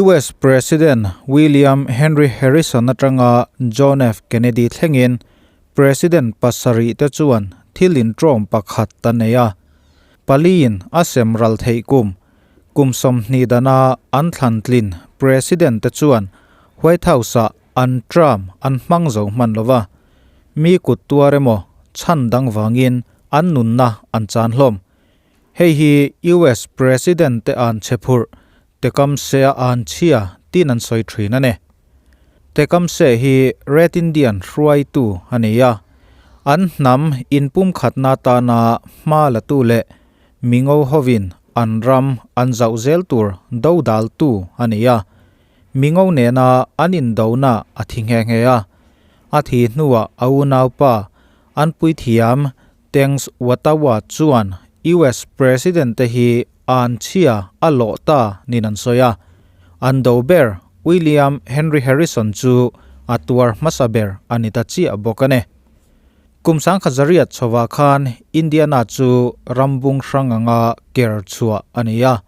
US President William Henry Harrison atanga John F Kennedy thlengin President pasarih te chuan thil intrawm pakhat a nei a, paliin a sem ral theih kum, kum 20 dana an thlan tlin President te chuan White House-ah an term an hmang zo hman lova, mi kut tuar emaw chhan dang vangin an nunna an chan hlawm. Hei hi US President te an che phurh, Tecumseh-a an chhia tin an sawi thin a ni. Tecumseh hi Red Indian hruaitu a ni a, an hnam inpumkhatna atana hma latu leh mingo hovin an ram an zauh zel tur dodaltu a ni a. Mingo nena an indona a thi nghe nghe a, a thi hnuah a unaupa an puithiam Tanks Watawa chuan US President te hi an chhia a lawh ta niin an sawi a, an do ber William Henry Harrison chu a tuar hmasa ber a ni ta chiah bawk a ni. Kum 1900 chhovah khan Indiana chu rambung hrang anga ker chhuah a ni a,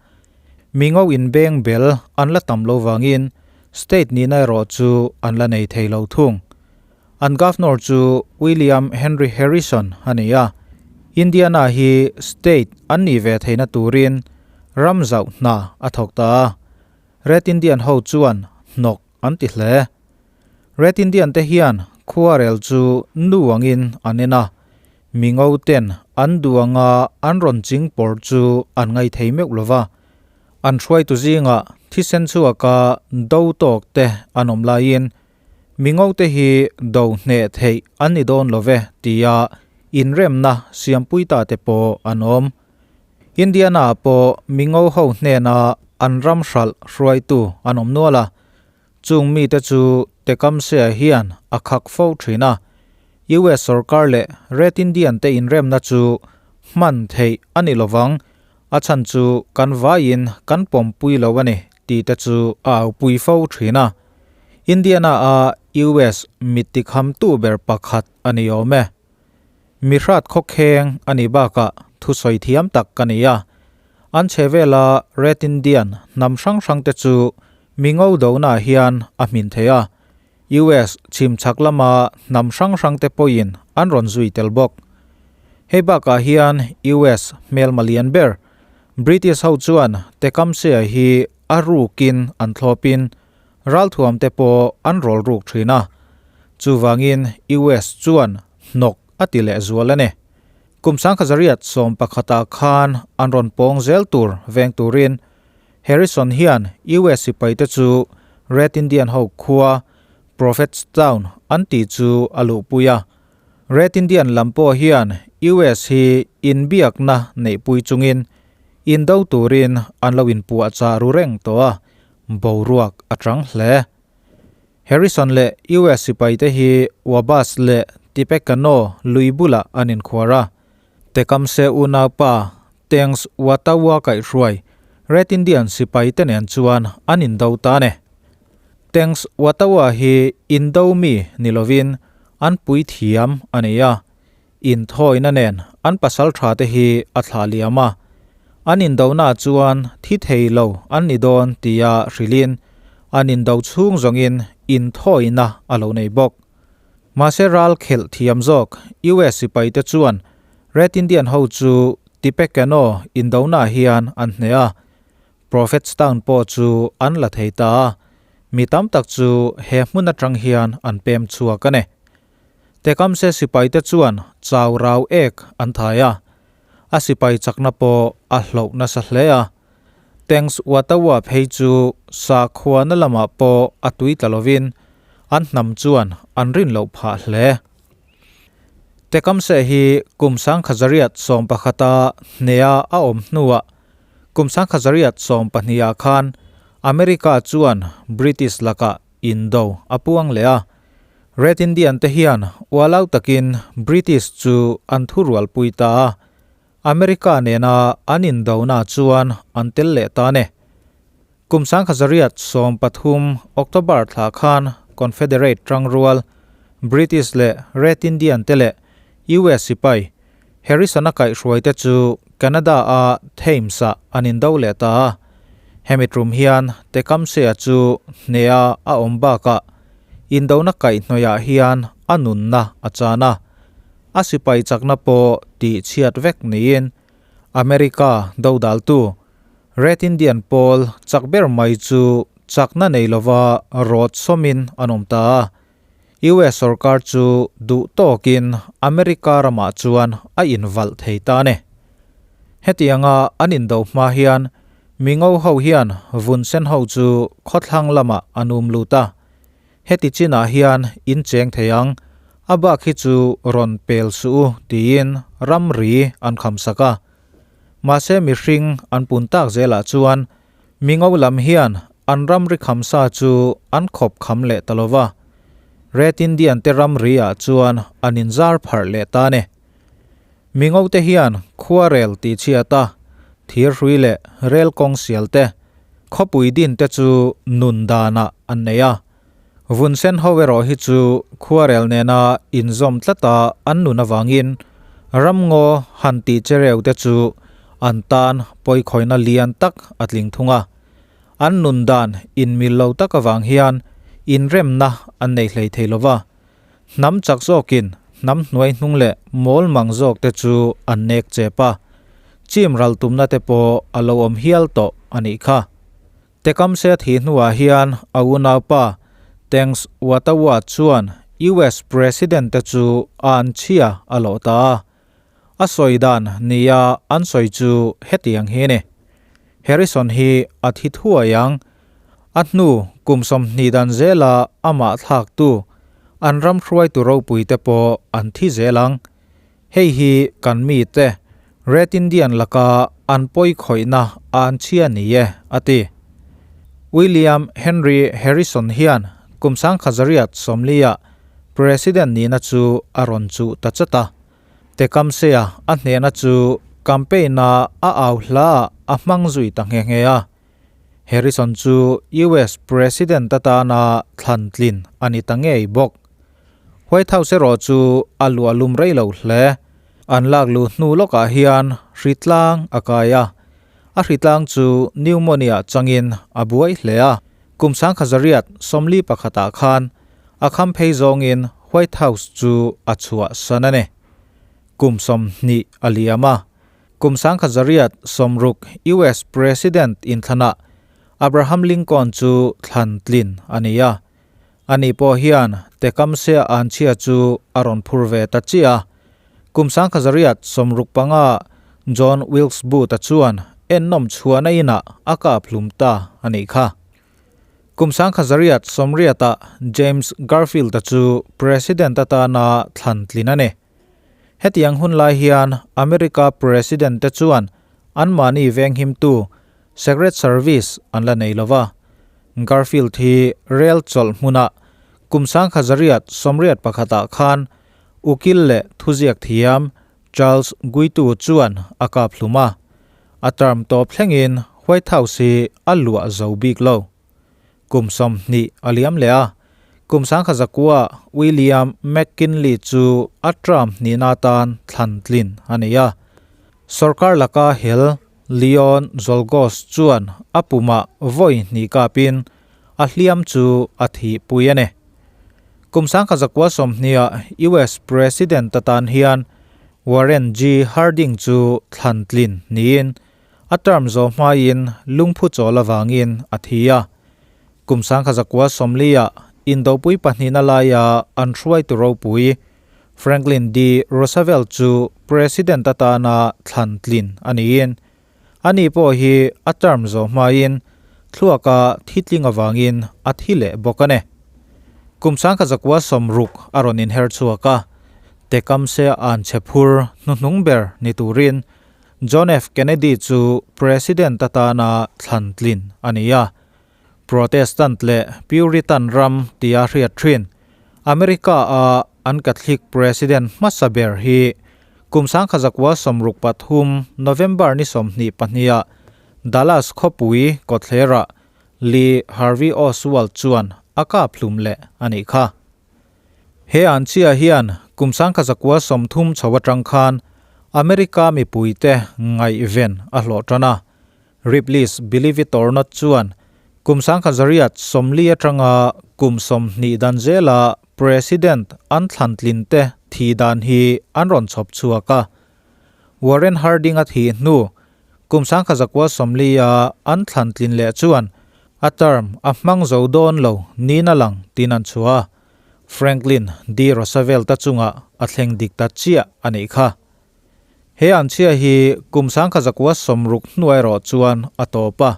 mingo inbeng bel an la tam lo vangin state nihna erawh chu an la nei thei lo thung. An Governor chu William Henry Harrison a ni a, Indiana hi state an nih ve theihna turin ram zauh hna a thawk ta a, Red Indian ho chuan hnawk an ti hle. Red Indian te hian khuarel chu nu angin an en a, mingo ten an duh anga an rawn ching pawr chu an ngaithei meuh lova, an hruaitu zingah thisen chhuaka do tawk te an awm laiin Mingo te hi do hneh theih an ni dawn lo ve tia inremna siampui ta te pawh an awm. Indiana ah pawh Mingo ho hnena an ram hralh hruaitu an awm nual a, chung mite chu Tecumseh hian a khak fo thin a. US sorkar leh Red Indian te inremna chu hman theih a ni lovang, a chhan chu kan vaiin kan pawmpui lo a ni tih te chu a aupui fo thin a. Indiana a US mitti khamtu ber pakhat a ni awm e. Mihrat khawkheng a nih bakah thusawi thiam tak ka ni a. An chhe vela Red Indian hnam hrang hrang te chu mi ngo donaah hian a hmin thei a. US chhim chhak lama hnam hrang hrang te pawhin an rawn zui tel bawk. Hei bakah hian US hmelma lian ber British ho chuan Tecumseh hi a rukin an thlawpin Ralthuam te pawh an rawl ruk thin a, chuvangin US chuan hnawk a ti leh zual a ni. Kum 1911 ah khan an rawn pawng zel tur veng turin Harrison hian US sipai te chu Red Indian ho khua Prophetstown an tih chu a luhpui a. Red Indian lam pawh hian US hi inbiakna neihpui chungin indo turin an lo inpuahchah ru reng tawh a, boruak a chang hle. Harrison leh US sipaite hi Wabash leh Tippecanoe lui bulah an inkhuar a. Tecumseh unaupa Tanks Watawa kaihhruai Red Indian sipaite nen chuan an indo ta a ni. Tanks Watawa hi indo mi ni lovin an puithiam a ni a. Inthawina nen an pasal tha te hi a thlah liam a, an indona chuan thi thei lo an ni dawn tia hrilhin an indo chhung zawngin inthawina a lo nei bawk. Mahse ral khelh thiam zawk US sipai te chuan Red Indian ho chu Tippecanoe indona hian an hneh a, Prophetstown pawh chu an la thei ta a, mi tam tak chu he hmun atang hian an pem chhuak a ni. Tecumseh sipaite chuan chau rau ek an thai a, a sipai chakna pawh a hloh nasa hle a. Tanks Watawa phei chu sakhuana lamah pawh a tui tla lovin an hnam chuan an rin loh phah hle. Tecumseh hi kum 1911 a hnea a awm hnuah kum 1912 ah khan America chuan British lakah indo a puang leh a. Red Indian te hian ualau takin British chu an thurualpui ta a, America nena an indona chuan an tel leh ta a ni. Kum 1913 October thla khan Confederate tangrual British leh Red Indian te leh US sipai Harrison-a kaihhruai te chu Canada-a Thames-ah an indo leh ta a. Hemi tum hian Tecumseh-a chu hnea a awm bakah indona kaihhnawihah hian a nunna a chan a, a sipai chakna pawh tih chhiat vek niin America dodaltu Red Indian pawl chak ber mai chu chakna nei lova rawt sawmin an awm ta a. US sorkar chu duh tawkin America ramah chuan a invalh thei ta a ni. Hetianga an indo hma hian mingo ho hian vun sen ho chu khawthlang lamah an um lut a. Heti chinah hian in cheng thei ang, a bak hi chu rawn pel suh u tiin ramri an khamsak a. Mahse mihring an pun tak zelah chuan Mingo lam hian an ramri khamsa chu an khawp kham leh ta lo va, Red Indian te ramri ah chuan an inzar pharh leh ta a ni. Mingo te hian khuarel tih chhiat a, thirhrui leh rel kawng sial te, khawpui din te chu nun danah an nei a. Vun sen ho erawh hi chu khuarel nena inzawm tlata an nun avangin ramngaw han tih chereu te chu an tan pawikhawina lian tak a tling thung a. An nun dan inmil lo tak avang hian inremna an nei hlei thei lo va. Hnam chak zawkin hnam hnuai hnung leh mawl mang zawk te chu an nek chep a. Chim ral tumna te pawh a lo awm hial tawh a nih kha. Tecumseh thih hnuah hian a unaupa Tanks Watawa chuan US President te chu a an chhia a lawh ta a. A sawi dan nia an sawi chu hetiang hi a ni. Harrison hi a thi thuai ang. A hnu kum 20 dan zela amah thlaktu an ram hruaitu ropui te pawh an thi zel ang. Hei hi kan mite Red Indian laka an pawi khawihna a an chhia ni e, a ti. William Henry Harrison hian kum 1940-ah President nihna chu a rawn chuh ta chat a. Tecumseh-a a hnehna chu campaign-a a au hlaah a hmang zui ta nghe nghe a. Harrison chu US President atana thlan tlin a ni ta ngei bawk. White House erawh chu a luah lum rei lo hle. An lak luh hnu lawkah hian hritlang a kai a, a hritlang chu pneumonia changin a buai hle a. Kum 1941 ah khan a kham phei zawngin White House chu a chhuah san a ni. Kum 20 a liam a. Kum 1960 US President inthlanah Abraham Lincoln chu thlan tlin a ni a. Ani pawh hian Tecumseh anchhia chu a rawn phur ve ta chiah a. Kum 1965 John Wilkes Booth-a chuan ennawm chhuahna inah a kap hlum ta a nih kha. Kum 1980 James Garfield-a chu President atana thlan tlin a ni. Hetiang hun lai hian America President te chuan anmahni venghimtu Secret Service an la nei lova. Garfield hi rel chawlh hmunah kum 1981 ah khan ukil leh thuziak thiam Charles Guiteau chuan a kap hlum a. A term tawp thlengin White House hi a luah zo bik lo. Kum 20 a liam leh a, kum 1900 William McKinley chu a term hnihna atan thlan tlin a ni a. Sorkar laka hel Leon Czolgosz chuan a pumah vawi hnih kapin a hliam chu a thihpui a ni. Kum 1920 US President atan hian Warren G. Harding chu thlan tlin niin a term zawh hmain lungphu chawl avangin a thi a. Kum 1940 Indopui pahnihna laia an hruaitu ropui Franklin D. Roosevelt chu President atana thlan tlin a niin, ani pawh hi a term zawh hmain thluaka thitling avangin a thi leh bawk a ni. Kum 1960 a rawn inher chhuak a, Tecumseh an chhe phur hnuhnung ber ni turin John F. Kennedy chu President atana thlan tlin a ni a. Protestant leh Puritan ram tia hriat thin America-a an Catholic President hmasa ber hi kum 1963 November ni 22-ah Dallas khawpui kawtthlerah Lee Harvey Oswald chuan a kap hlum leh a nih kha. He an chiah hian kum 1930 chho atang khan America mipuite ngaihven a hlawh tan a. Ripley's Believe It or Not chuan kum 1840 atanga kum 20 dan zela President an thlan tlin te thi dan hi an rawn chhawp chhuak a. Warren Harding a thih hnu kum 1940 a an thlan tlin leh chuan a term a hmang zo dawn lo niin a lang tiin an chhuah a. Franklin D. Roosevelt-a chungah a thleng dik ta chiah a nih kha. He an chhia hi kum 1960 hnuah erawh chuan a tawp a,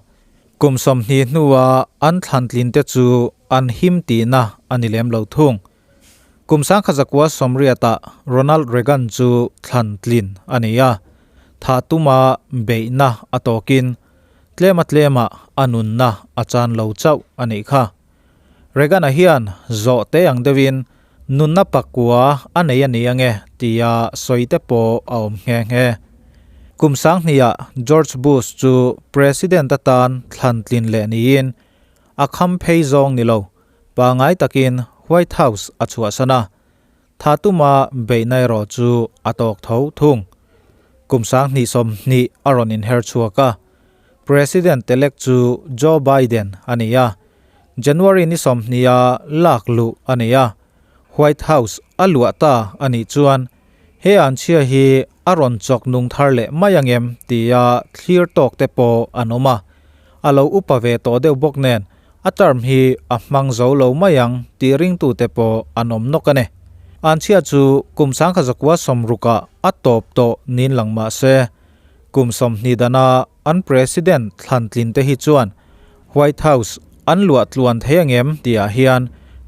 kum 20 hnua an thlantlin te chu an him tihna a ni lem lo thung. Kum 1980-ah Ronald Reagan chu thlantlin a ni a, thah tuma beihna a tawkin tlema tlemah a nunna a chan lo chauh a nih kha. Reagan-a hian zawh te ang deuhin nunna pakua a nei a ni ange tia sawi te pawh a awm nghe nghe. Kum sanghniah George Bush chu President atan thlan tlin leh niin a kham phei zawng ni lo, pangai takin White House a chhuahsan a, tha tuma beihna erawh chu a tawk tho thung. Kum 2020 a rawn inher chhuak a, President elect chu Joe Biden a ni a, January ni 20 a lak luh a ni a, White House a luah ta a nih chuan he an chhia hi a rawn chawk nung thar leh mai angem tia thlir tawk te pawh an awm a, a lo upa ve tawh deuh bawk nen a term hi a hmang zo lo mai ang tih ringtute pawh an awm nawk a ni. An chhia chu kum 1960 ah a tawp tawh niin lang mah se, kum 20 dana an President thlantlin te hi chuan White House an luah tluan thei angem tihah hian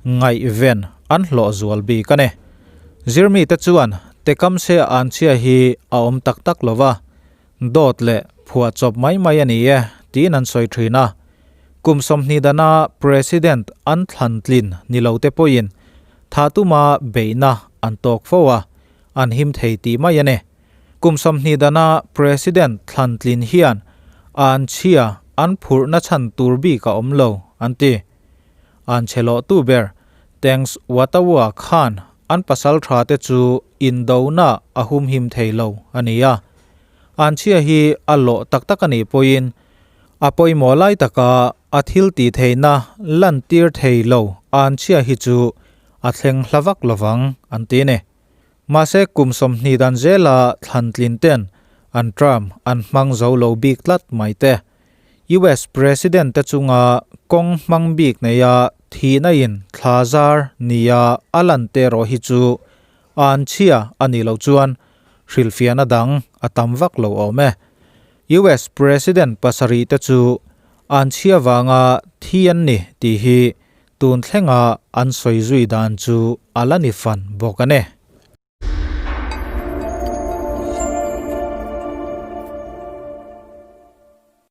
ngaihven an hlawh zual bik a ni. Zirmi te chuan Tecumseh an chhia hi a awm tak tak lo va, dawt leh phuah chawp mai mai a ni e tiin an sawi thin a. Kum 20 dana President an thlantlin ni lo te pawhin tha tuma beihna an tawk fo a, an him thei tih mai a ni. Kum 20 dana President thlantlin hian an chhia an phurhna chhan tur bik a awm lo an ti. An chhe lawh tu ber Tanks Watawa khan an pasal tha te chu indona a humhim thei lo a ni a. An chhia hi a lawh tak tak a nih pawhin a pawimawh lai taka a thil tih theihna lan tir thei lo an chhia hi chu a thleng hla vak lovang an ti a ni. Mahse kum 20 dan zela thlantlin ten an term an hmang zo lo bik tlat mai te. US President te chunga kawng hmang bik neia thihna in thla zar nia a lan te erawh hi chu an chhia a nih loh chuan hrilhfiahna dang a tam vak lo awm e. US President pasarih te chu an chhia vanga thi an ni tih hi tun thlenga an sawi zui dan chu a la ni fan bawk a ni.